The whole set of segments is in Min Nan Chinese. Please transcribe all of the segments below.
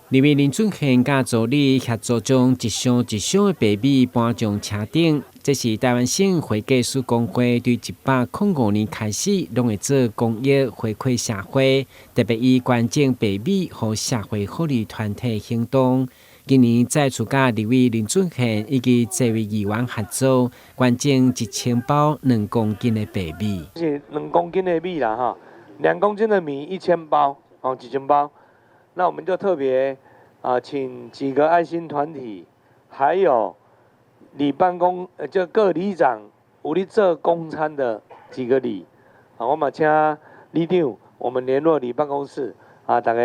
立委林俊憲佮助理協助將一箱一箱的白米搬上車頂，這是臺灣省會計師公會對105年開始，攏會做公益回饋社會，特別以捐贈白米予社會福利團體行動。今年再次佮立委林俊憲以及這位議員合作，捐贈1000包2公斤的白米。是兩公斤的米啦，哈，兩公斤的米一千包，哦，1000包。那我們就特別啊，請幾個愛心團體，還有里辦公，就各里長有咧做公餐的幾個里，啊，我嘛請里長，我們聯絡里辦公室，啊，大家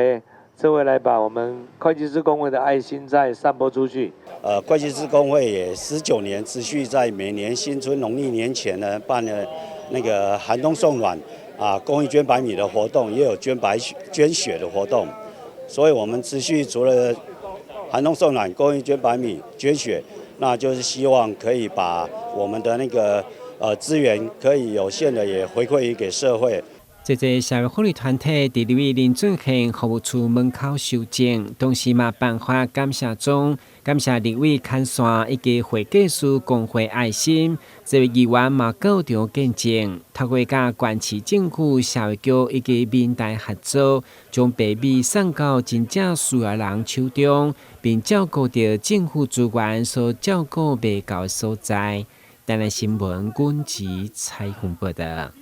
這位來把我們會計師公會的愛心再散播出去。會計師公會也19年持續在每年新春農曆年前呢，辦了那個寒冬送暖啊，公益捐白米的活動，也有捐白雪捐血的活動。所以，我們持續除了寒冬送暖、公益捐白米、捐血，那就是希望可以把我們的那個資源可以有限的也回饋給社會。這個社會福利團體佇立委林俊憲服務處門口收贈，同時嘛頒發感謝狀，感謝立委牽線以及會計師公會愛心。這位議員嘛到場見證，透過佮縣市政府社會局以及民代合作，將白米送到真正需要人手中，並照顧著政府資源所照顧袂到的所在。台南新聞，阮子采訪報道。